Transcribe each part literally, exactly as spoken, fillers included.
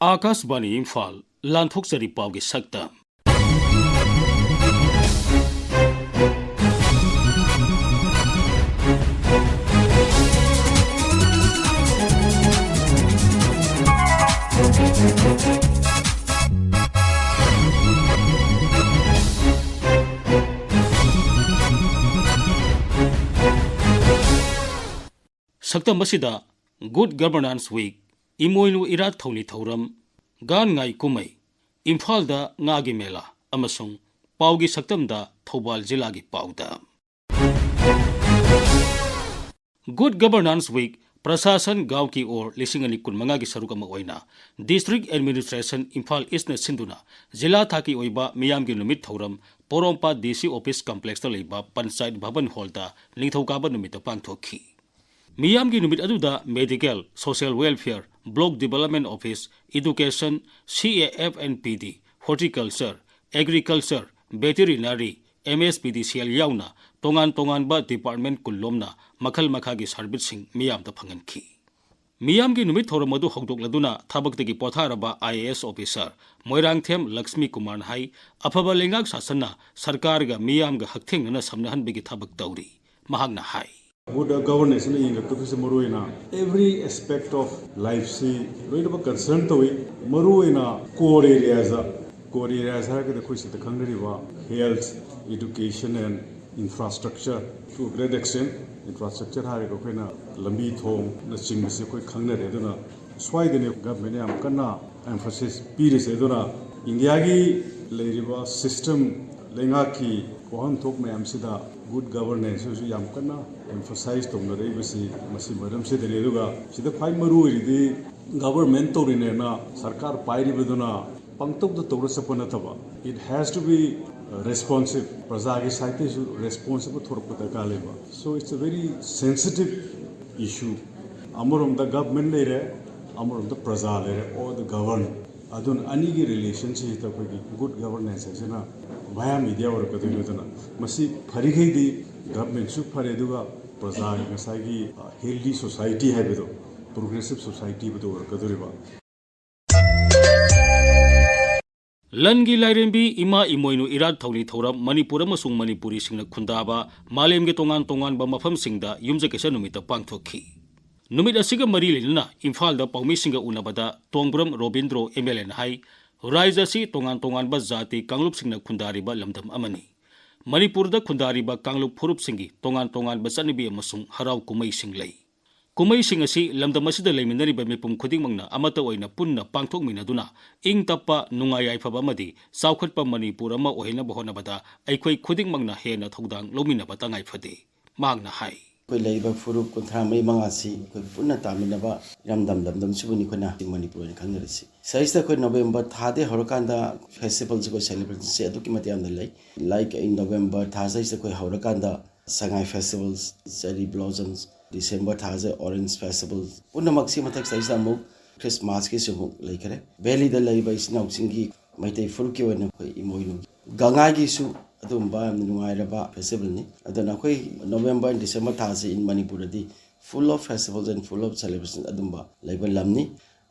ꯑꯥꯀꯥꯁꯕꯥꯅꯤ ꯏꯝꯐꯥꯜ, ꯂꯥꯟꯊꯣꯛꯆꯔꯤ ꯄꯥꯎꯒꯤ ꯁꯛꯇꯝ꯫ ꯁꯛꯇꯝ ꯑꯁꯤꯗ Good Governance Week, ꯏꯃꯣꯏꯅꯨ ꯏꯔꯥꯠ ꯊꯧꯅꯤ ꯊꯧꯔꯝ, ꯒꯥꯟ ꯉꯥꯏ ꯀꯨꯝꯍꯩ, ꯏꯝꯐꯥꯜꯗ ꯉꯥꯒꯤ ꯃꯦꯂꯥ ꯑꯃꯁꯨꯡ ꯄꯥꯎꯒꯤ ꯁꯛꯇꯝꯗ ꯊꯧꯕꯥꯜ ꯖꯤꯂꯥꯒꯤ ꯄꯥꯎꯗ꯫ Good Governance Week, ꯄ꯭ꯔꯁꯥꯁꯟ ꯒꯥꯎ ꯀꯤ ꯑꯣꯔ ꯂꯤꯁꯤꯡ ꯑꯅꯤ ꯀꯨꯟꯃꯉꯥꯒꯤ ꯁꯔꯨꯛ ꯑꯃ ꯑꯣꯏꯅ District Administration ꯏꯝꯐꯥꯜ ꯏꯁꯅ ꯁꯤꯟꯗꯨꯅ ꯖꯤꯂꯥ ꯊꯥꯛꯀꯤ ꯑꯣꯏꯕ ꯃꯤꯌꯥꯝꯒꯤ ꯅꯨꯃꯤꯠ ꯊꯧꯔꯝ ꯄꯣꯔꯣꯝꯄꯥꯠ ꯗꯤ ꯁꯤ ꯑꯣꯐꯤꯁ ꯀꯝꯄ꯭ꯂꯦꯛꯁꯇ ꯂꯩꯕ ꯄꯟꯆꯥꯌꯠ ꯚꯕꯟ ꯍꯣꯜꯗ ꯅꯤꯡꯊꯧꯀꯥꯕ ꯅꯨꯃꯤꯠꯇ ꯄꯥꯡꯊꯣꯛꯈꯤ꯫ ꯃꯤꯌꯥꯝꯒꯤ ꯅꯨꯃꯤꯠ ꯑꯗꯨꯗ Medical, Social Welfare, Block Development Office, Education, C A F and P D, Horticulture, Agriculture, Veterinary, M S P D C L ꯌꯥꯎꯅ ꯇꯣꯉꯥꯟ ꯇꯣꯉꯥꯟꯕ department ꯀꯨꯟꯂꯣꯝꯅ ꯃꯈꯜ ꯃꯈꯥꯒꯤ serviceꯁꯤꯡ ꯃꯤꯌꯥꯝꯗ ꯐꯪꯍꯟꯈꯤ꯫ ꯃꯤꯌꯥꯝꯒꯤ ꯅꯨꯃꯤꯠ ꯊꯧꯔꯝ ꯑꯗꯨ ꯍꯧꯗꯣꯛꯂꯗꯨꯅ ꯊꯕꯛꯇꯒꯤ ꯄꯣꯊꯥꯔꯕ I A S officer Moirangthem Lakshmi ꯀꯨꯃꯥꯔꯅ ꯍꯥꯏ, ꯑꯐꯕ ꯂꯩꯉꯥꯛ ꯁꯥꯁꯟꯅ ꯁꯔꯀꯥꯔꯒ ꯃꯤꯌꯥꯝꯒ ꯍꯛꯊꯦꯡꯅꯅ ꯁꯝꯅꯍꯟꯕꯒꯤ ꯊꯕꯛ ꯇꯧꯔꯤ꯫ ꯃꯍꯥꯛꯅ ꯍꯥꯏ꯫ Good governance ꯅ ꯌꯦꯡꯂꯛꯇꯕꯁꯦ ꯃꯔꯨ ꯑꯣꯏꯅ every aspect of life ꯁꯤ ꯂꯣꯏꯅꯃꯛ concern ꯇꯧꯏ꯫ ꯃꯔꯨ ꯑꯣꯏꯅ core areas ꯗ, core areas ꯍꯥꯏꯔꯒꯗꯤ ꯑꯩꯈꯣꯏ ꯁꯤꯗ ꯈꯪꯅꯔꯤꯕ health, education and infrastructure, to a great extent infrastructure ꯍꯥꯏꯔꯒ ꯑꯩꯈꯣꯏꯅ ꯂꯝꯕꯤ ꯊꯣꯡꯅꯆꯤꯡꯕꯁꯦ ꯑꯩꯈꯣꯏ ꯈꯪꯅꯔꯦ꯫ ꯑꯗꯨꯅ ꯁ꯭ꯋꯥꯏꯗꯅꯦ government ꯅ ꯌꯥꯝ ꯀꯟꯅ emphasis ꯄꯤꯔꯤꯁꯦ꯫ ꯑꯗꯨꯅ India ꯒꯤ ꯂꯩꯔꯤꯕ system, ꯂꯩꯉꯥꯛꯀꯤ ꯋꯥꯍꯟꯊꯣꯛ ꯃꯌꯥꯝꯁꯤꯗ good governance ꯁꯤꯁꯨ ꯌꯥꯝ ꯀꯟꯅ emphasize ꯇꯧꯅꯔꯛꯏꯕꯁꯤ ꯃꯁꯤ ꯃꯔꯝꯁꯤꯗꯅꯤ꯫ ꯑꯗꯨꯒ ꯁꯤꯗ ꯈ꯭ꯋꯥꯏ ꯃꯔꯨ ꯑꯣꯏꯔꯤꯗꯤ government ꯇꯧꯔꯤꯅꯦꯅ ꯁꯔꯀꯥꯔ ꯄꯥꯏꯔꯤꯕꯗꯨꯅ ꯄꯪꯇꯧꯗ ꯇꯧꯔ ꯆꯠꯄ ꯅꯠꯇꯕ, it has to be responsive, ꯄ꯭ꯔꯖꯥꯒꯤ side ꯇꯩꯁꯨ responsible ꯊꯣꯔꯛꯄ ꯗꯔꯀꯥꯔ ꯂꯩꯕ꯫ So it's a very sensitive issue꯫ ꯑꯃꯔꯣꯝꯗ government ꯂꯩꯔꯦ, ꯑꯃꯔꯣꯝꯗ ꯄ꯭ꯔꯖꯥ ꯂꯩꯔꯦ, or the governed꯫ ꯑꯗꯨꯅ ꯑꯅꯤꯒꯤ relation ꯁꯤꯗ ꯑꯩꯈꯣꯏꯒꯤ good governance ꯍꯥꯏꯁꯤꯅ via media ꯑꯣꯏꯔꯛꯀꯗꯣꯏꯅꯤ꯫ ꯑꯗꯨꯅ ꯃꯁꯤ ꯐꯔꯤꯈꯩꯗꯤ government ꯁꯨ ꯐꯔꯦ, ꯑꯗꯨꯒ ꯄ꯭ꯔꯖꯥꯒꯤ ꯉꯁꯥꯏꯒꯤ, ꯑ, healthy society ꯍꯥꯏꯕꯗꯣ, progressive society ꯍꯥꯏꯕꯗꯣ ꯑꯣꯏꯔꯛꯀꯗꯧꯔꯤꯕ꯫ ꯂꯟꯒꯤ ꯂꯥꯏꯔꯦꯝꯕꯤ ꯏꯃꯥ ꯏꯃꯣꯏꯅꯨ ꯏꯔꯥꯠ ꯊꯧꯅꯤ ꯊꯧꯔꯝ ꯃꯅꯤꯄꯨꯔ ꯑꯃꯁꯨꯡ ꯃꯅꯤꯄꯨꯔꯤꯁꯤꯡꯅ ꯈꯨꯟꯗꯥꯕ ꯃꯥꯂꯦꯝꯒꯤ ꯇꯣꯉꯥꯟ ꯇꯣꯉꯥꯟꯕ ꯃꯐꯝꯁꯤꯡꯗ ꯌꯨꯝꯖꯀꯩꯁ ꯅꯨꯃꯤꯠꯇ ꯄꯥꯡꯊꯣꯛꯈꯤ꯫ ꯅꯨꯃꯤꯠ ꯑꯁꯤꯒ ꯃꯔꯤ ꯂꯩꯅꯅ ꯏꯝꯐꯥꯜꯗ ꯄꯥꯎꯃꯤꯁꯤꯡꯒ ꯎꯅꯕꯗ ꯇꯣꯡꯕ꯭ꯔꯝ ꯔꯣꯕꯤꯟꯗ꯭ꯔꯣ ꯑꯦꯝ ꯑꯦꯜ ꯑꯦꯅ ꯍꯥꯏ, ꯔꯥꯏꯖ ꯑꯁꯤ ꯇꯣꯉꯥꯟ ꯇꯣꯉꯥꯟꯕ ꯖꯥꯇꯤ ꯀꯥꯡꯂꯨꯞꯁꯤꯡꯅ ꯈꯨꯟꯗꯥꯔꯤꯕ ꯂꯝꯗꯝ ꯑꯃꯅꯤ꯫ ꯃꯅꯤꯄꯨꯔꯗ ꯈꯨꯟꯗꯥꯔꯤꯕ ꯀꯥꯡꯂꯨꯞ ꯐꯨꯔꯨꯞꯁꯤꯡꯒꯤ ꯇꯣꯉꯥꯟ ꯇꯣꯉꯥꯟꯕ ꯆꯠꯅꯕꯤ ꯑꯃꯁꯨꯡ ꯍꯔꯥꯎ ꯀꯨꯝꯍꯩꯁꯤꯡ ꯂꯩ꯫ ꯀꯨꯝꯍꯩꯁꯤꯡ ꯑꯁꯤ ꯂꯝꯗꯝ ꯑꯁꯤꯗ ꯂꯩꯃꯤꯟꯅꯔꯤꯕ ꯃꯤꯄꯨꯝ ꯈꯨꯗꯤꯡꯃꯛꯅ ꯑꯃꯠꯇ ꯑꯣꯏꯅ ꯄꯨꯟꯅ ꯄꯥꯡꯊꯣꯛꯃꯤꯟꯅꯗꯨꯅ ꯏꯪ ꯇꯞꯄ, ꯅꯨꯡꯉꯥꯏ ꯌꯥꯏꯐꯕ ꯑꯃꯗꯤ ꯆꯥꯎꯈꯠꯄ ꯃꯅꯤꯄꯨꯔ ꯑꯃ ꯑꯣꯏꯍꯟꯅꯕ ꯍꯣꯠꯅꯕꯗ ꯑꯩꯈꯣꯏ ꯈꯨꯗꯤꯡꯃꯛꯅ ꯍꯦꯟꯅ ꯊꯧꯗꯥꯡ ꯂꯧꯃꯤꯟꯅꯕ ꯇꯉꯥꯏ ꯐꯗꯦ꯫ ꯃꯍꯥꯛꯅ ꯍꯥꯏ꯫ ꯑꯩꯈꯣꯏ ꯂꯩꯔꯤꯕ ꯐꯨꯔꯨꯞ ꯀꯨꯟꯊ꯭ꯔꯥ ꯃꯔꯤ ꯃꯉꯥꯁꯤ ꯑꯩꯈꯣꯏ ꯄꯨꯟꯅ ꯇꯥꯃꯤꯟꯅꯕ ꯏꯔꯝꯗꯝ ꯂꯝꯗꯝꯁꯤꯕꯨꯅꯤ ꯑꯩꯈꯣꯏꯅ ꯃꯅꯤꯄꯨꯔ ꯑꯣꯏꯅ ꯈꯪꯅꯔꯤꯁꯤ꯫ ꯁꯤꯗꯩꯁꯤꯗ ꯑꯩꯈꯣꯏ ꯅꯣꯕꯦꯝꯕꯔ ꯊꯥꯗꯒꯤ ꯍꯧꯔꯀꯥꯟꯗ ꯐꯦꯁꯇꯤꯚꯦꯜꯁꯦ ꯑꯩꯈꯣꯏ ꯁꯦꯂꯦꯕ꯭ꯔꯦꯁꯟꯁꯦ ꯑꯗꯨꯛꯀꯤ ꯃꯇꯤꯛ ꯌꯥꯝꯅ ꯂꯩ꯫ ꯂꯥꯏꯛ ꯑꯩ ꯅꯣꯕꯦꯝꯕꯔ ꯊꯥꯁꯤꯗꯩꯁꯤꯗ ꯑꯩꯈꯣꯏ ꯍꯧꯔꯀꯥꯟꯗ ꯁꯉꯥꯏ ꯐꯦꯁꯇꯤꯚꯦꯜ, ꯆꯦꯔꯤ ꯕ꯭ꯂꯣꯁꯝꯁ, ꯗꯤꯁꯦꯝꯕꯔ ꯊꯥꯁꯦ ꯑꯣꯔꯦꯟꯖ ꯐꯦꯁꯇꯤꯚꯦꯜ, ꯄꯨꯝꯅꯃꯛꯁꯤ ꯃꯊꯛꯁꯤꯗꯩꯁꯤꯗ ꯑꯃꯨꯛ ꯈ꯭ꯔꯤꯁꯃꯥꯁꯀꯤꯁꯨ ꯑꯃꯨꯛ ꯂꯩꯈꯔꯦ꯫ ꯚꯦꯂꯤꯗ ꯂꯩꯔꯤꯕ ꯏꯆꯤꯟ ꯏꯅꯥꯎꯁꯤꯡꯒꯤ ꯃꯩꯇꯩ ꯐꯨꯔꯨꯞꯀꯤ ꯑꯣꯏꯅ ꯑꯩꯈꯣꯏ ꯏꯃꯣꯏꯅꯨ ꯒꯉꯥꯏꯒꯤꯁꯨ ꯑꯗꯨꯒꯨꯝꯕ ꯌꯥꯝꯅ ꯅꯨꯡꯉꯥꯏꯔꯕ ꯐꯦꯁꯇꯤꯚꯦꯜꯅꯤ꯫ ꯑꯗꯨꯅ ꯑꯩꯈꯣꯏ ꯅꯣꯕꯦꯝꯕꯔ, ꯗꯤꯁꯦꯝꯕꯔ ꯊꯥꯁꯤ in ꯃꯅꯤꯄꯨꯔꯗꯗꯤ full of festivals and full of celebrations ꯑꯗꯨꯝꯕ ꯂꯩꯕ ꯂꯝꯅꯤ꯫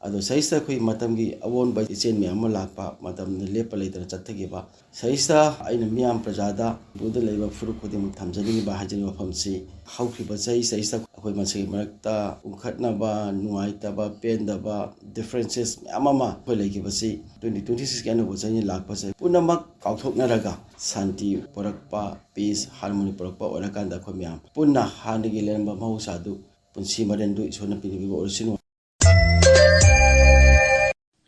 ꯑꯗꯣ ꯁꯤꯗꯩꯁꯤꯗ ꯑꯩꯈꯣꯏ ꯃꯇꯝꯒꯤ ꯑꯑꯣꯟꯕ ꯏꯆꯦꯜ ꯃꯌꯥꯝ ꯑꯃ ꯂꯥꯛꯄ, ꯃꯇꯝꯗ ꯂꯦꯞꯄ ꯂꯩꯇꯅ ꯆꯠꯊꯈꯤꯕ꯫ ꯁꯤꯗꯩꯁꯤꯗ ꯑꯩꯅ ꯃꯤꯌꯥꯝ ꯄ꯭ꯔꯖꯥꯗ, ꯃꯅꯤꯄꯨꯔꯗ ꯂꯩꯕ ꯐꯨꯔꯨꯞ ꯈꯨꯗꯤꯡꯃꯛ ꯊꯝꯖꯅꯤꯡꯉꯤꯕ ꯍꯥꯏꯖꯅꯤꯡꯕ ꯋꯥꯐꯝꯁꯤ, ꯍꯧꯈꯤꯕ ꯆꯍꯤ, ꯆꯍꯤꯁꯤꯗ ꯑꯩꯈꯣꯏ ꯃꯁꯦꯜꯒꯤ ꯃꯔꯛꯇ ꯎꯪꯈꯠꯅꯕ, ꯅꯨꯡꯉꯥꯏꯇꯕ, ꯄꯦꯟꯗꯕ, differences ꯃꯌꯥꯝ ꯑꯃ ꯑꯩꯈꯣꯏ ꯂꯩꯈꯤꯕꯁꯤ twenty twenty sixꯀꯤ ꯑꯅꯧꯕ ꯆꯍꯤ ꯂꯥꯛꯄꯁꯦ ꯄꯨꯝꯅꯃꯛ ꯀꯥꯎꯊꯣꯛꯅꯔꯒ ꯁꯥꯟꯇꯤ ꯄꯨꯔꯛꯄ, peace, harmony ꯄꯨꯔꯛꯄ ꯑꯣꯏꯔꯀꯥꯟꯗ ꯑꯩꯈꯣꯏ ꯃꯌꯥꯝ ꯄꯨꯟꯅ ꯍꯥꯟꯅꯒꯤ ꯂꯩꯔꯝꯕ ꯃꯍꯧꯁꯥꯗꯨ ꯄꯨꯟꯁꯤ ꯃꯔꯦꯟꯗꯨ ꯏꯁꯣꯔꯅ ꯄꯤꯕꯤꯕ ꯑꯣꯏꯔꯁꯅꯨ꯫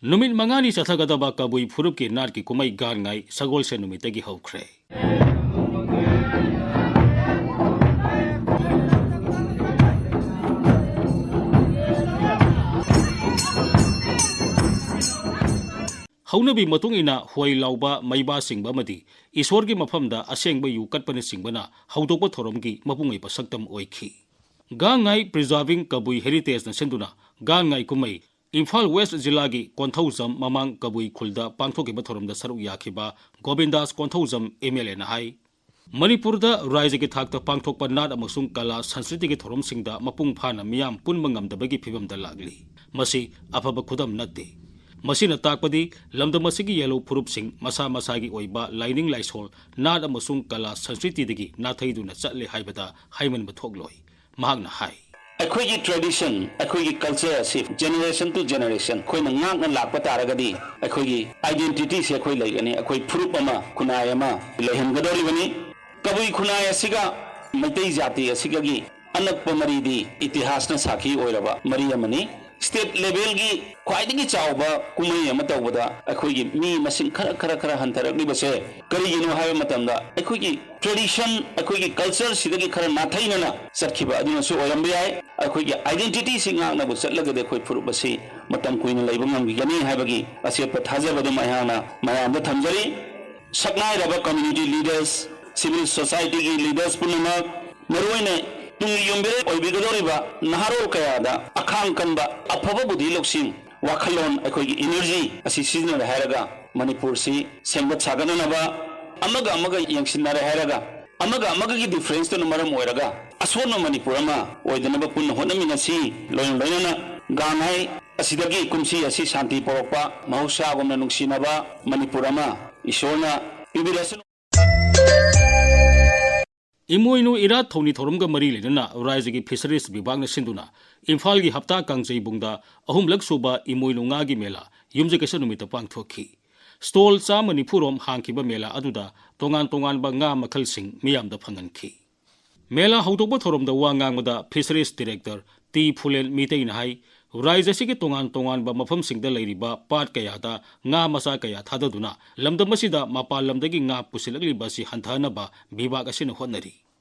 ꯅꯨꯃꯤꯠ ꯃꯉꯥꯅꯤ ꯆꯠꯊꯒꯗꯕ ꯀꯕꯨꯏ ꯐꯨꯔꯨꯞꯀꯤ ꯅꯥꯠꯀꯤ ꯀꯨꯝꯍꯩ ꯒꯥꯟꯉꯥꯏ ꯁꯒꯣꯜꯁꯦꯟ ꯅꯨꯃꯤꯠꯇꯒꯤ ꯍꯧꯈ꯭ꯔꯦ꯫ ꯍꯧꯅꯕꯤ ꯃꯇꯨꯡ ꯏꯟꯅ ꯍꯣꯏ ꯂꯥꯎꯕ, ꯃꯩꯕꯥ ꯆꯤꯡꯕ ꯑꯃꯗꯤ ꯏꯁꯣꯔꯒꯤ ꯃꯐꯝꯗ ꯑꯁꯦꯡꯕ ꯌꯨ ꯀꯠꯄꯅꯆꯤꯡꯕꯅ ꯍꯧꯗꯣꯛꯄ ꯊꯧꯔꯝꯒꯤ ꯃꯄꯨꯡ ꯑꯣꯏꯕ ꯁꯛꯇꯝ ꯑꯣꯏꯈꯤ꯫ ꯒꯥꯡꯉꯥꯏ Preserving Kabui Heritageꯅ ꯁꯤꯟꯗꯨꯅ ꯒꯥꯡꯉꯥꯏ ꯀꯨꯝꯍꯩ ꯏꯝꯐꯥꯜ ꯋꯦꯁ ꯖꯤꯂꯥꯒꯤ ꯀꯣꯟꯊꯧꯖꯝ ꯃꯃꯥꯡ ꯀꯕꯨꯏ ꯈꯨꯜꯗ ꯄꯥꯡꯊꯣꯛꯈꯤꯕ ꯊꯧꯔꯝꯗ ꯁꯔꯨꯛ ꯌꯥꯈꯤꯕ ꯒꯣꯕꯤꯟꯗꯥꯁ ꯀꯣꯟꯊꯧꯖꯝ ꯑꯦꯝ ꯑꯦꯜ ꯑꯦꯅ ꯍꯥꯏ, ꯃꯅꯤꯄꯨꯔꯗ ꯔꯥꯏꯖꯒꯤ ꯊꯥꯛꯇ ꯄꯥꯡꯊꯣꯛꯄ ꯅꯥꯠ ꯑꯃꯁꯨꯡ ꯀꯂꯥ ꯁꯪꯁꯀ꯭ꯔꯤꯇꯤꯒꯤ ꯊꯧꯔꯝꯁꯤꯡꯗ ꯃꯄꯨꯡ ꯐꯥꯅ ꯃꯤꯌꯥꯝ ꯄꯨꯟꯕ ꯉꯝꯗꯕꯒꯤ ꯐꯤꯕꯝꯗ ꯂꯥꯛꯂꯤ꯫ ꯃꯁꯤ ꯑꯐꯕ ꯈꯨꯗꯝ ꯅꯠꯇꯦ꯫ ꯃꯁꯤꯅ ꯇꯥꯛꯄꯗꯤ ꯂꯝꯗꯝ ꯑꯁꯤꯒꯤ ꯌꯦꯜꯍꯧ ꯐꯨꯔꯨꯞꯁꯤꯡ ꯃꯁꯥ ꯃꯁꯥꯒꯤ ꯑꯣꯏꯕ ꯂꯥꯏꯅꯤꯡ ꯂꯥꯏꯁꯣꯜ, ꯅꯥꯠ ꯑꯃꯁꯨꯡ ꯀꯂꯥ ꯁꯪꯁꯀ꯭ꯔꯤꯇꯤꯗꯒꯤ ꯅꯥꯊꯩꯗꯨꯅ ꯆꯠꯂꯦ ꯍꯥꯏꯕꯗ ꯍꯥꯏꯃꯟꯕ ꯊꯣꯛꯂꯣꯏ꯫ ꯃꯍꯥꯛꯅ ꯍꯥꯏ꯫ ꯑꯩꯈꯣꯏꯒꯤ tradition, ꯑꯩꯈꯣꯏꯒꯤ culture ꯑꯁꯤ generation to generation ꯑꯩꯈꯣꯏꯅ ꯉꯥꯛꯅ ꯂꯥꯛꯄ ꯇꯥꯔꯒꯗꯤ ꯑꯩꯈꯣꯏꯒꯤ identityꯁꯦ ꯑꯩꯈꯣꯏ ꯂꯩꯒꯅꯤ, ꯑꯩꯈꯣꯏ ꯐꯨꯔꯨꯞ ꯑꯃ, ꯈꯨꯟꯅꯥꯏ ꯑꯃ ꯂꯩꯍꯟꯒꯗꯧꯔꯤꯕꯅꯤ꯫ ꯀꯕꯨꯏ ꯈꯨꯟꯅꯥꯏ ꯑꯁꯤꯒ ꯃꯩꯇꯩ ꯖꯥꯇꯤ ꯑꯁꯤꯒꯒꯤ ꯑꯅꯛꯄ ꯃꯔꯤꯗꯤ ꯏꯇꯤꯍꯥꯁꯅ ꯁꯥꯈꯤ ꯑꯣꯏꯔꯕ ꯃꯔꯤ ꯑꯃꯅꯤ꯫ State levelꯒꯤ ꯈ꯭ꯋꯥꯏꯗꯒꯤ ꯆꯥꯎꯕ ꯀꯨꯝꯍꯩ ꯑꯃ ꯇꯧꯕꯗ ꯑꯩꯈꯣꯏꯒꯤ ꯃꯤ ꯃꯁꯤꯡ ꯈꯔ, ꯈꯔ, ꯈꯔ ꯍꯟꯊꯔꯛꯂꯤꯕꯁꯦ ꯀꯔꯤꯒꯤꯅꯣ ꯍꯥꯏꯕ ꯃꯇꯝꯗ ꯑꯩꯈꯣꯏꯒꯤ tradition, ꯑꯩꯈꯣꯏꯒꯤ cultureꯁꯤꯗꯒꯤ ꯈꯔ ꯅꯥꯊꯩꯅꯅ ꯆꯠꯈꯤꯕ ꯑꯗꯨꯅꯁꯨ ꯑꯣꯏꯔꯝꯕ ꯌꯥꯏ꯫ ꯑꯩꯈꯣꯏꯒꯤ identityꯁꯤ ꯉꯥꯛꯅꯕ ꯆꯠꯂꯒꯗꯤ ꯑꯩꯈꯣꯏ ꯐꯨꯔꯨꯞ ꯑꯁꯤ ꯃꯇꯝ ꯀꯨꯏꯅ ꯂꯩꯕ ꯉꯝꯈꯤꯒꯅꯤ ꯍꯥꯏꯕꯒꯤ ꯑꯆꯦꯠꯄ ꯊꯥꯖꯕ ꯑꯗꯨꯝ ꯑꯩꯍꯥꯛꯅ ꯃꯌꯥꯝꯗ ꯊꯝꯖꯔꯤ꯫ ꯁꯛꯅꯥꯏꯔꯕ community leaders, civil societyꯒꯤ leaders ꯄꯨꯝꯅꯃꯛ, ꯃꯔꯨꯑꯣꯏꯅ ꯇꯨꯡꯒꯤ ꯌꯨꯝꯕꯤꯔꯦꯜ ꯑꯣꯏꯕꯤꯒꯗꯧꯔꯤꯕ ꯅꯍꯥꯔꯣꯜ ꯀꯌꯥꯗ ꯑꯈꯥꯡ ꯀꯟꯕ, ꯑꯐꯕ ꯕꯨꯙꯤ ꯂꯧꯁꯤꯡ, ꯋꯥꯈꯜꯂꯣꯟ, ꯑꯩꯈꯣꯏꯒꯤ energy ꯑꯁꯤ ꯁꯤꯖꯤꯟꯅꯔꯦ ꯍꯥꯏꯔꯒ ꯃꯅꯤꯄꯨꯔꯁꯤ ꯁꯦꯝꯒꯠ ꯁꯥꯒꯠꯅꯅꯕ, ꯑꯃꯒ ꯑꯃꯒ ꯌꯦꯡꯁꯤꯟꯅꯔꯦ ꯍꯥꯏꯔꯒ ꯑꯃꯒ ꯑꯃꯒꯒꯤ differenceꯇꯨꯅ ꯃꯔꯝ ꯑꯣꯏꯔꯒ ꯑꯁꯣꯟꯕ ꯃꯅꯤꯄꯨꯔ ꯑꯃ ꯑꯣꯏꯗꯅꯕ ꯄꯨꯟꯅ ꯍꯣꯠꯅꯃꯤꯟꯅꯁꯤ꯫ ꯂꯣꯏꯅ ꯂꯣꯏꯅꯅ ꯒꯥꯡꯉꯥꯏ ꯑꯁꯤꯗꯒꯤ ꯀꯨꯝꯁꯤ ꯑꯁꯤ ꯁꯥꯟꯇꯤ ꯄꯣꯔꯛꯄ, ꯃꯍꯧꯁꯥꯒꯨꯝꯅ ꯅꯨꯡꯁꯤꯅꯕ ꯃꯅꯤꯄꯨꯔ ꯑꯃ ꯏꯁꯣꯔꯅ ꯄꯤꯕꯤꯔꯁꯅꯨ꯫ ꯏꯃꯣꯏꯅꯨ ꯏꯔꯥꯠ ꯊꯧꯅꯤ ꯊꯧꯔꯝꯒ ꯃꯔꯤ ꯂꯩꯅꯅ ꯔꯥꯏꯖꯒꯤ Fisheries ꯕꯤꯚꯥꯒꯅ ꯁꯤꯟꯗꯨꯅ ꯏꯝꯐꯥꯜꯒꯤ ꯍꯞꯇꯥ ꯀꯥꯡꯖꯩꯕꯨꯡꯗ ꯑꯍꯨꯝꯂꯛ ꯁꯨꯕ ꯏꯃꯣꯏꯅꯨ ꯉꯥꯒꯤ ꯃꯦꯂꯥ ꯌꯨꯝꯖꯀꯩꯁ ꯅꯨꯃꯤꯠꯇ ꯄꯥꯡꯊꯣꯛꯈꯤ꯫ Stall ꯆꯥꯝꯃ ꯅꯤꯐꯨ ꯔꯣꯝ ꯍꯥꯡꯈꯤꯕ ꯃꯦꯂꯥ ꯑꯗꯨꯗ ꯇꯣꯉꯥꯟ ꯇꯣꯉꯥꯟꯕ ꯉꯥ ꯃꯈꯜꯁꯤꯡ ꯃꯤꯌꯥꯝꯗ ꯐꯪꯍꯟꯈꯤ꯫ ꯃꯦꯂꯥ ꯍꯧꯗꯣꯛꯄ ꯊꯧꯔꯝꯗ ꯋꯥ ꯉꯥꯡꯕꯗ Fisheries Director ꯇꯤ ꯐꯨꯂꯦꯟ ꯃꯤꯇꯩꯅ ꯍꯥꯏ, ꯔꯥꯏꯖ ꯑꯁꯤꯒꯤ ꯇꯣꯉꯥꯟ ꯇꯣꯉꯥꯟꯕ ꯃꯐꯝꯁꯤꯡꯗ ꯂꯩꯔꯤꯕ ꯄꯥꯠ ꯀꯌꯥꯗ ꯉꯥ ꯃꯆꯥ ꯀꯌꯥ ꯊꯥꯗꯗꯨꯅ ꯂꯝꯗꯝ ꯑꯁꯤꯗ ꯃꯄꯥꯟ ꯂꯝꯗꯒꯤ ꯉꯥ ꯄꯨꯁꯤꯜꯂꯛꯂꯤꯕ ꯑꯁꯤ ꯍꯟꯊꯍꯟꯅꯕ ꯕꯤꯚꯥꯒ ꯑꯁꯤꯅ ꯍꯣꯠꯅꯔꯤ꯫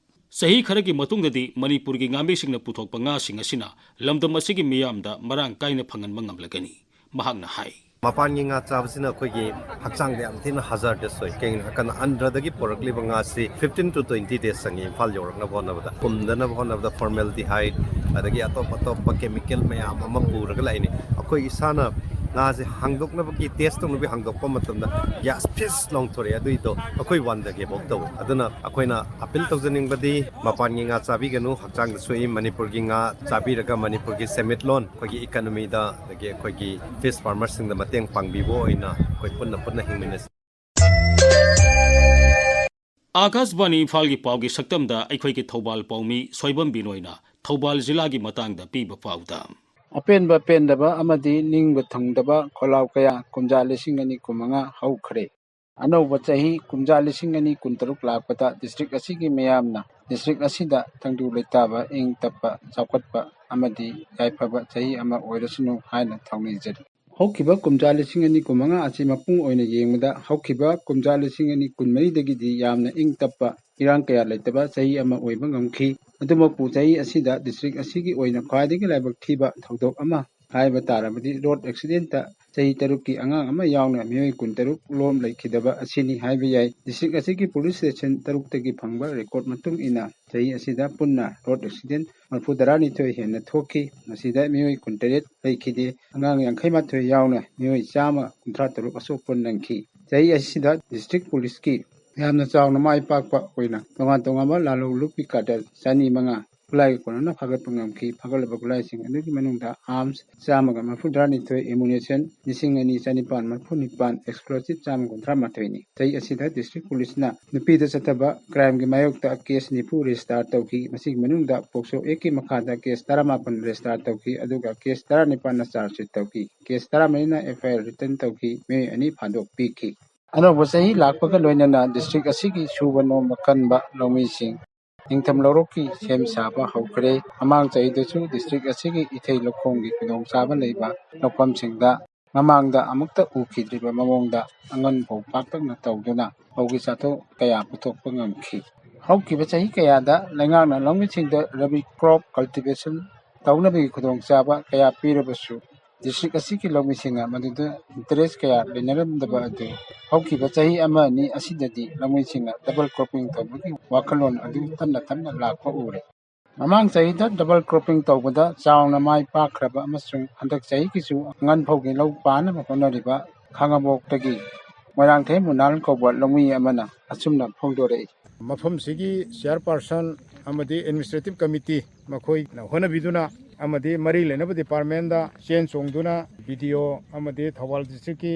ꯆꯍꯤ ꯈꯔꯒꯤ ꯃꯇꯨꯡꯗꯗꯤ ꯃꯅꯤꯄꯨꯔꯒꯤ ꯉꯥꯃꯤꯁꯤꯡꯅ ꯄꯨꯊꯣꯛꯄ ꯉꯥꯁꯤꯡ ꯑꯁꯤꯅ ꯂꯝꯗꯝ ꯑꯁꯤꯒꯤ ꯃꯤꯌꯥꯝꯗ ꯃꯔꯥꯡ ꯀꯥꯏꯅ ꯐꯪꯍꯟꯕ ꯉꯝꯂꯒꯅꯤ꯫ ꯃꯍꯥꯛꯅ ꯍꯥꯏ꯫ ꯃꯄꯥꯟꯒꯤ ꯉꯥ ꯆꯥꯕꯁꯤꯅ ꯑꯩꯈꯣꯏꯒꯤ ꯍꯛꯆꯥꯡꯗ ꯌꯥꯝ ꯊꯤꯅ hazardous ꯑꯣꯏ꯫ ꯀꯩꯒꯤꯅꯣ ꯍꯥꯏꯔꯀꯥꯟꯗ ꯑꯟꯙ꯭ꯔꯗꯒꯤ ꯄꯨꯔꯛꯂꯤꯕ ꯉꯥꯁꯤ fifteen to twenty days ꯆꯪꯉꯤ ꯏꯝꯐꯥꯜ ꯌꯧꯔꯛꯅꯕ ꯍꯣꯠꯅꯕꯗ꯫ ꯄꯨꯝꯗꯅꯕ ꯍꯣꯠꯅꯕꯗ formaldehyde, ꯑꯗꯒꯤ ꯑꯇꯣꯞ ꯑꯇꯣꯞꯄ chemical ꯃꯌꯥꯝ ꯑꯃ ꯄꯨꯔꯒ ꯂꯥꯛꯏꯅꯤ꯫ ꯑꯩꯈꯣꯏ ꯏꯁꯥꯅ ꯉꯥꯁꯦ ꯍꯥꯡꯗꯣꯛꯅꯕꯒꯤ, ꯇꯦꯁ ꯇꯧꯅꯕꯒꯤ ꯍꯥꯡꯗꯣꯛꯄ ꯃꯇꯝꯗ ꯒ꯭ꯌꯥꯁ ꯐꯤꯁ ꯂꯥꯎꯅ ꯊꯣꯔꯛꯑꯦ꯫ ꯑꯗꯨꯏꯗꯣ ꯑꯩꯈꯣꯏ ꯋꯥꯟꯗꯒꯦꯐꯥꯎ ꯇꯧꯋꯦ꯫ ꯑꯗꯨꯅ ꯑꯩꯈꯣꯏꯅ ꯑꯄꯤꯜ ꯇꯧꯖꯅꯤꯡꯕꯗꯤ, ꯃꯄꯥꯟꯒꯤ ꯉꯥ ꯆꯥꯕꯤꯒꯅꯨ, ꯍꯛꯆꯥꯡꯗ ꯁꯣꯛꯏ꯫ ꯃꯅꯤꯄꯨꯔꯒꯤ ꯉꯥ ꯆꯥꯕꯤꯔꯒ ꯃꯅꯤꯄꯨꯔꯒꯤ ꯁꯦꯟꯃꯤꯠꯂꯣꯟ, ꯑꯩꯈꯣꯏꯒꯤ ꯏꯀꯅꯣꯃꯤꯗ, ꯑꯗꯒꯤ ꯑꯩꯈꯣꯏꯒꯤ ꯐꯤꯁ ꯐꯥꯔꯃꯔꯁꯤꯡꯗ ꯃꯇꯦꯡ ꯄꯥꯡꯕꯤꯕ ꯑꯣꯏꯅ ꯑꯩꯈꯣꯏ ꯄꯨꯟꯅ ꯄꯨꯟꯅ ꯍꯤꯡꯃꯤꯟꯅꯁꯤ꯫ ꯑꯥꯀꯥꯁꯕꯥꯅꯤ ꯏꯝꯐꯥꯜꯒꯤ ꯄꯥꯎꯒꯤ ꯁꯛꯇꯝꯗ ꯑꯩꯈꯣꯏꯒꯤ ꯊꯧꯕꯥꯜ ꯄꯥꯎꯃꯤ ꯁꯣꯏꯕꯝ ꯕꯤꯅꯣꯏꯅ ꯊꯧꯕꯥꯜ ꯖꯤꯂꯥꯒꯤ ꯃꯇꯥꯡꯗ ꯄꯤꯕ ꯄꯥꯎꯗ꯫ ꯑꯄꯦꯟꯕ ꯄꯦꯟꯗꯕ ꯑꯃꯗꯤ ꯅꯤꯡꯕ ꯊꯨꯡꯗꯕ ꯈꯣꯜꯂꯥꯎ ꯀꯌꯥ ꯀꯨꯝꯖꯥ ꯂꯤꯁꯤꯡ ꯑꯅꯤ ꯀꯨꯟꯃꯉꯥ ꯍꯧꯈ꯭ꯔꯦ꯫ ꯑꯅꯧꯕ ꯆꯍꯤ ꯀꯨꯝꯖꯥ ꯂꯤꯁꯤꯡ ꯑꯅꯤ ꯀꯨꯟꯇꯔꯨꯛ ꯂꯥꯛꯄꯗ ꯗꯤꯁꯇ꯭ꯔꯤꯛ ꯑꯁꯤꯒꯤ ꯃꯤꯌꯥꯝꯅ ꯗꯤꯁꯇ꯭ꯔꯤꯛ ꯑꯁꯤꯗ ꯇꯪꯗꯨ ꯂꯩꯇꯥꯕ, ꯏꯪ ꯇꯞꯄ, ꯆꯥꯎꯈꯠꯄ ꯑꯃꯗꯤ ꯌꯥꯏꯐꯕ ꯆꯍꯤ ꯑꯃ ꯑꯣꯏꯔꯁꯅꯨ ꯍꯥꯏꯅ ꯊꯧꯅꯤꯖꯔꯤ꯫ ꯍꯧꯈꯤꯕ ꯀꯨꯝꯖꯥ ꯂꯤꯁꯤꯡ ꯑꯅꯤ ꯀꯨꯟꯃꯉꯥ ꯑꯁꯤ ꯃꯄꯨꯡ ꯑꯣꯏꯅ ꯌꯦꯡꯕꯗ ꯍꯧꯈꯤꯕ ꯀꯨꯝꯖꯥ ꯂꯤꯁꯤꯡ ꯑꯅꯤ ꯀꯨꯟꯃꯔꯤꯗꯒꯤꯗꯤ ꯌꯥꯝꯅ ꯏꯪ ꯇꯞꯄ, ꯏꯔꯥꯡ ꯀꯌꯥ ꯂꯩꯇꯕ ꯆꯍꯤ ꯑꯃ ꯑꯣꯏꯕ ꯉꯝꯈꯤ꯫ ꯑꯗꯨꯃꯛꯄꯨ ꯆꯍꯤ ꯑꯁꯤꯗ ꯗꯤꯁꯇ꯭ꯔꯤꯛ ꯑꯁꯤꯒꯤ ꯑꯣꯏꯅ ꯈ꯭ꯋꯥꯏꯗꯒꯤ ꯂꯥꯏꯕꯛ ꯊꯤꯕ ꯊꯧꯗꯣꯛ ꯑꯃ ꯍꯥꯏꯕ ꯇꯥꯔꯕꯗꯤ ꯔꯣꯗ ꯑꯦꯛꯁꯤꯗꯦꯟꯇ ꯆꯍꯤ ꯇꯔꯨꯛꯀꯤ ꯑꯉꯥꯡ ꯑꯃ ꯌꯥꯎꯅ ꯃꯤꯑꯣꯏ ꯀꯨꯟꯇꯔꯨꯛ ꯂꯣꯝ ꯂꯩꯈꯤꯗꯕ ꯑꯁꯤꯅꯤ ꯍꯥꯏꯕ ꯌꯥꯏ꯫ ꯗꯤꯁꯇ꯭ꯔꯤꯛ ꯑꯁꯤꯒꯤ ꯄꯨꯂꯤꯁ ꯁ꯭ꯇꯦꯁꯟ ꯇꯔꯨꯛꯇꯒꯤ ꯐꯪꯕ ꯔꯦꯀꯣꯔꯗ ꯃꯇꯨꯡ ꯏꯟꯅ ꯆꯍꯤ ꯑꯁꯤꯗ ꯄꯨꯟꯅ ꯔꯣꯗ ꯑꯦꯛꯁꯤꯗꯦꯟ ꯃꯔꯤꯐꯨ ꯇꯔꯥꯅꯤꯊꯣꯏ ꯍꯦꯟꯅ ꯊꯣꯛꯈꯤ꯫ ꯃꯁꯤꯗ ꯃꯤꯑꯣꯏ ꯀꯨꯟꯇꯔꯦꯠ ꯂꯩꯈꯤꯗꯦ꯫ ꯑꯉꯥꯡ ꯌꯥꯡꯈꯩ ꯃꯥꯊꯣꯏ ꯌꯥꯎꯅ ꯃꯤꯑꯣꯏ ꯆꯥꯝꯃ ꯀꯨꯟꯊ꯭ꯔꯥ ꯇꯔꯨꯛ ꯑꯁꯣꯛꯄ ꯅꯪꯈꯤ꯫ ꯆꯍꯤ ꯑꯁꯤꯗ ꯗꯤꯁꯇ꯭ꯔꯤꯛ ꯄꯨꯂꯤꯁꯀꯤ ꯌꯥꯝꯅ ꯆꯥꯎꯅ ꯃꯥꯏ ꯄꯥꯛꯄ ꯑꯣꯏꯅ ꯇꯣꯉꯥꯟ ꯇꯣꯉꯥꯟꯕ ꯂꯥꯂꯣꯡ ꯂꯨꯞꯀꯤ ꯀꯥꯔꯇꯦꯜ ꯆꯅꯤ ꯃꯉꯥ ꯈꯨꯠꯂꯥꯏꯒꯤ ꯀꯣꯟꯅꯅ ꯐꯥꯒꯠꯄ ꯉꯝꯈꯤ꯫ ꯐꯥꯒꯠꯂꯕ ꯈꯨꯠꯂꯥꯏꯁꯤꯡ ꯑꯗꯨꯒꯤ ꯃꯅꯨꯡꯗ ꯑꯥꯔꯝꯁ ꯆꯥꯝꯃꯒ ꯃꯔꯤꯐꯨ ꯇꯔꯥꯅꯤꯊꯣꯏ, ꯑꯦꯃꯨꯅꯤꯁꯟ ꯂꯤꯁꯤꯡ ꯑꯅꯤ ꯆꯅꯤꯄꯥꯟ ꯃꯔꯤꯐꯨ ꯅꯤꯄꯥꯟ, ꯑꯦꯛꯁꯄ꯭ꯂꯣꯁꯤꯞ ꯆꯥꯝꯃ ꯀꯨꯟꯊ꯭ꯔꯥ ꯃꯥꯊꯣꯏꯅꯤ꯫ ꯆꯍꯤ ꯑꯁꯤꯗ ꯗꯤꯁꯇ꯭ꯔꯤꯛ ꯄꯨꯂꯤꯁꯅ ꯅꯨꯄꯤꯗ ꯆꯠꯊꯕ ꯀ꯭ꯔꯥꯏꯝꯒꯤ ꯃꯥꯌꯣꯛꯇ ꯀꯦꯁ ꯅꯤꯐꯨ ꯔꯦꯖꯤꯁꯇꯥꯔ ꯇꯧꯈꯤ꯫ ꯃꯁꯤꯒꯤ ꯃꯅꯨꯡꯗ ꯄꯣꯛꯁꯣ ꯑꯦꯛꯀꯤ ꯃꯈꯥꯗ ꯀꯦꯁ ꯇꯔꯥꯃꯥꯄꯟ ꯔꯦꯖꯤꯁꯇꯥꯔ ꯇꯧꯈꯤ, ꯑꯗꯨꯒ ꯀꯦꯁ ꯇꯔꯥꯅꯤꯄꯥꯟꯅ ꯆꯥꯔꯖ ꯁꯤꯠ ꯇꯧꯈꯤ꯫ ꯀꯦꯁ ꯇꯔꯥꯃꯔꯤꯅ ꯑꯦꯐ ꯑꯥꯏ ꯑꯥꯔ ꯔꯤꯇꯟ ꯇꯧꯈꯤ꯫ ꯃꯤꯑꯣꯏ ꯑꯅꯤ ꯐꯥꯗꯣꯛ ꯄꯤꯈꯤ꯫ ꯑꯅꯧꯕ ꯆꯍꯤ ꯂꯥꯛꯄꯒ ꯂꯣꯏꯅꯅ ꯗꯤꯁꯇ꯭ꯔꯤꯛ ꯑꯁꯤꯒꯤ ꯁꯨꯕ ꯅꯣꯝꯕ ꯀꯟꯕ ꯂꯧꯃꯤꯁꯤꯡ ꯅꯤꯡꯊꯝ ꯂꯧꯔꯣꯛꯀꯤ ꯁꯦꯝ ꯁꯥꯕ ꯍꯧꯈ꯭ꯔꯦ꯫ ꯃꯃꯥꯡ ꯆꯍꯤꯗꯁꯨ ꯗꯤꯁꯇ꯭ꯔꯤꯛ ꯑꯁꯤꯒꯤ ꯏꯊꯩ ꯂꯧꯈꯣꯡꯒꯤ ꯈꯨꯗꯣꯡꯆꯥꯕ ꯂꯩꯕ ꯂꯧꯐꯝꯁꯤꯡꯗ ꯃꯃꯥꯡꯗ ꯑꯃꯨꯛꯇ ꯎꯈꯤꯗ꯭ꯔꯤꯕ ꯃꯑꯣꯡꯗ ꯑꯉꯟ ꯐꯧ ꯄꯥꯛꯇꯛꯅ ꯇꯧꯗꯨꯅ ꯐꯧꯒꯤ ꯆꯥꯊꯣꯛ ꯀꯌꯥ ꯄꯨꯊꯣꯛꯄ ꯉꯝꯈꯤ꯫ ꯍꯧꯈꯤꯕ ꯆꯍꯤ ꯀꯌꯥꯗ ꯂꯩꯉꯥꯛꯅ ꯂꯧꯃꯤꯁꯤꯡꯗ ꯔꯕꯤ ꯀ꯭ꯔꯣꯞ ꯀꯜꯇꯤꯚꯦꯁꯟ ꯇꯧꯅꯕꯒꯤ ꯈꯨꯗꯣꯡꯆꯥꯕ ꯀꯌꯥ ꯄꯤꯔꯕꯁꯨ, ꯗꯤꯁꯇ꯭ꯔꯤꯛ ꯑꯁꯤꯒꯤ ꯂꯧꯃꯤꯁꯤꯡꯅ ꯃꯗꯨꯗ ꯏꯟꯇꯔꯦꯁ ꯀꯌꯥ ꯂꯩꯅꯔꯝꯗꯕ ꯑꯗꯨ ꯍꯧꯈꯤꯕ ꯆꯍꯤ ꯑꯃ ꯑꯅꯤ ꯑꯁꯤꯗꯗꯤ ꯂꯧꯃꯤꯁꯤꯡꯅ ꯗꯕꯜ ꯀ꯭ꯔꯣꯞꯄꯤꯡ ꯇꯧꯕꯒꯤ ꯋꯥꯈꯜꯂꯣꯟ ꯑꯗꯨ ꯇꯞꯅ ꯇꯞꯅ ꯂꯥꯛꯄ ꯎꯔꯦ꯫ ꯃꯃꯥꯡ ꯆꯍꯤꯗ ꯗꯕꯜ ꯀ꯭ꯔꯣꯞꯄꯤꯡ ꯇꯧꯕꯗ ꯆꯥꯎꯅ ꯃꯥꯏ ꯄꯥꯛꯈ꯭ꯔꯕ ꯑꯃꯁꯨꯡ ꯍꯟꯗꯛ ꯆꯍꯤꯒꯤꯁꯨ ꯑꯉꯟ ꯐꯧꯒꯤ ꯂꯧ ꯄꯥꯅꯕ ꯍꯣꯠꯅꯔꯤꯕ ꯈꯥꯉꯕꯣꯛꯇꯒꯤ ꯃꯣꯏꯔꯥꯡꯊꯦꯝ ꯃꯨꯅꯥꯜ ꯀꯧꯕ ꯂꯧꯃꯤ ꯑꯃꯅ ꯑꯁꯨꯝꯅ ꯐꯣꯡꯗꯣꯔꯛꯏ꯫ ꯃꯐꯝꯁꯤꯒꯤ ꯆꯤꯌꯔꯄꯥꯔꯁꯟ ꯑꯃꯗꯤ ꯑꯦꯗꯃꯤꯅꯤꯁꯇ꯭ꯔꯦꯇꯤꯚ ꯀꯃꯤꯇꯤ ꯃꯈꯣꯏꯅ ꯍꯣꯠꯅꯕꯤꯗꯨꯅ ꯑꯃꯗꯤ ꯃꯔꯤ ꯂꯩꯅꯕ ꯗꯤꯄꯥꯔꯠꯃꯦꯟꯗ ꯆꯦꯟ ꯆꯣꯡꯗꯨꯅ ꯕꯤ ꯗꯤ ꯑꯣ ꯑꯃꯗꯤ ꯊꯧꯕꯥꯜ ꯗꯤꯁꯇ꯭ꯔꯤꯛꯀꯤ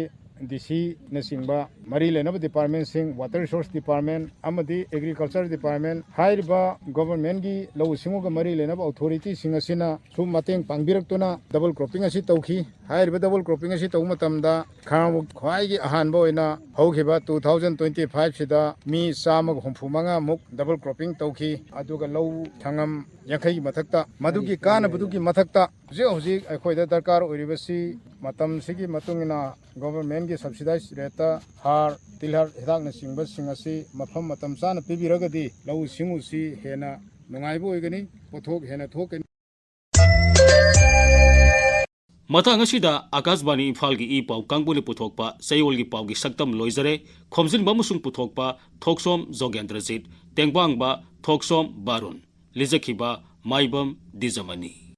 ꯗꯤ ꯁꯤꯅꯆꯤꯡꯕ ꯃꯔꯤ ꯂꯩꯅꯕ ꯗꯤꯄꯥꯔꯠꯃꯦꯟꯁꯤꯡ, ꯋꯥꯇꯔ ꯔꯤꯁꯣꯔꯁ ꯗꯤꯄꯥꯔꯠꯃꯦꯟ ꯑꯃꯗꯤ ꯑꯦꯒ꯭ꯔꯤꯀꯜꯆꯔ ꯗꯤꯄꯥꯔꯠꯃꯦꯟ ꯍꯥꯏꯔꯤꯕ ꯒꯣꯚꯔꯟꯃꯦꯟꯠꯀꯤ ꯂꯧꯎ ꯁꯤꯡꯎꯒ ꯃꯔꯤ ꯂꯩꯅꯕ ꯑꯣꯊꯣꯔꯤꯇꯤꯁꯤꯡ ꯑꯁꯤꯅ ꯁꯨꯝ ꯃꯇꯦꯡ ꯄꯥꯡꯕꯤꯔꯛꯇꯨꯅ ꯗꯕꯜ ꯀ꯭ꯔꯣꯞꯄꯤꯡ ꯑꯁꯤ ꯇꯧꯈꯤ꯫ ꯍꯥꯏꯔꯤꯕ ꯗꯕꯜ ꯀ꯭ꯔꯣꯞꯄꯤꯡ ꯑꯁꯤ ꯇꯧꯕ ꯃꯇꯝꯗ ꯈꯥꯉꯕꯣꯛ ꯈ꯭ꯋꯥꯏꯒꯤ ꯑꯍꯥꯟꯕ ꯑꯣꯏꯅ ꯍꯧꯈꯤꯕ ꯇꯨ ꯊꯥꯎꯖꯟ ꯇ꯭ꯋꯦꯟꯇꯤ ꯐꯥꯏꯚꯁꯤꯗ ꯃꯤ ꯆꯥꯝꯃꯒ ꯍꯨꯝꯐꯨ ꯃꯉꯥꯃꯨꯛ ꯗꯕꯜ ꯀ꯭ꯔꯣꯞꯄꯤꯡ ꯇꯧꯈꯤ꯫ ꯑꯗꯨꯒ ꯂꯧ ꯁꯪꯉꯝ ꯌꯥꯡꯈꯩꯒꯤ ꯃꯊꯛꯇ, ꯃꯗꯨꯒꯤ ꯀꯥꯟꯅꯕꯗꯨꯒꯤ ꯃꯊꯛꯇ ꯍꯧꯖꯤꯛ ꯍꯧꯖꯤꯛ ꯑꯩꯈꯣꯏꯗ ꯗꯔꯀꯥꯔ ꯑꯣꯏꯔꯤꯕꯁꯤ ꯃꯇꯝꯁꯤꯒꯤ ꯃꯇꯨꯡ ꯏꯟꯅ ꯒꯣꯚꯔꯟꯃꯦꯟꯠꯀꯤ ꯁꯕꯁꯤꯗꯥꯏꯖ ꯔꯦꯠꯇ ꯍꯥꯔ, ꯇꯤꯜꯍꯥꯠ ꯍꯤꯗꯥꯛꯅꯆꯤꯡꯕꯁꯤꯡ ꯑꯁꯤ ꯃꯐꯝ ꯃꯇꯝ ꯆꯥꯅ ꯄꯤꯕꯤꯔꯒꯗꯤ ꯂꯧꯎ ꯁꯤꯡꯎꯁꯤ ꯍꯦꯟꯅ ꯅꯨꯡꯉꯥꯏꯕ ꯑꯣꯏꯒꯅꯤ, ꯄꯣꯠꯊꯣꯛ ꯍꯦꯟꯅ ꯊꯣꯛꯀꯅꯤ꯫ ꯃꯇꯥꯡ ꯑꯁꯤꯗ ꯑꯀꯥꯁꯕꯥꯅꯤ ꯏꯝꯐꯥꯜꯒꯤ ꯏ ꯄꯥꯎ ꯀꯥꯡꯕꯨꯅ ꯄꯨꯊꯣꯛꯄ ꯆꯌꯣꯜꯒꯤ ꯄꯥꯎꯒꯤ ꯁꯛꯇꯝ ꯂꯣꯏꯖꯔꯦ꯫ ꯈꯣꯝꯖꯤꯟꯕ ꯑꯃꯁꯨꯡ ꯄꯨꯊꯣꯛꯄ ꯊꯣꯛꯁꯣꯝ ꯖꯣꯒꯦꯟꯗ꯭ꯔꯖꯤꯠ, ꯇꯦꯡꯕꯥꯡꯕ ꯊꯣꯛꯁꯣꯝ ꯕꯥꯔꯨꯟ, ꯂꯤꯖꯈꯤꯕ ꯃꯥꯏꯕꯝ ꯗꯤꯖꯃꯅꯤ꯫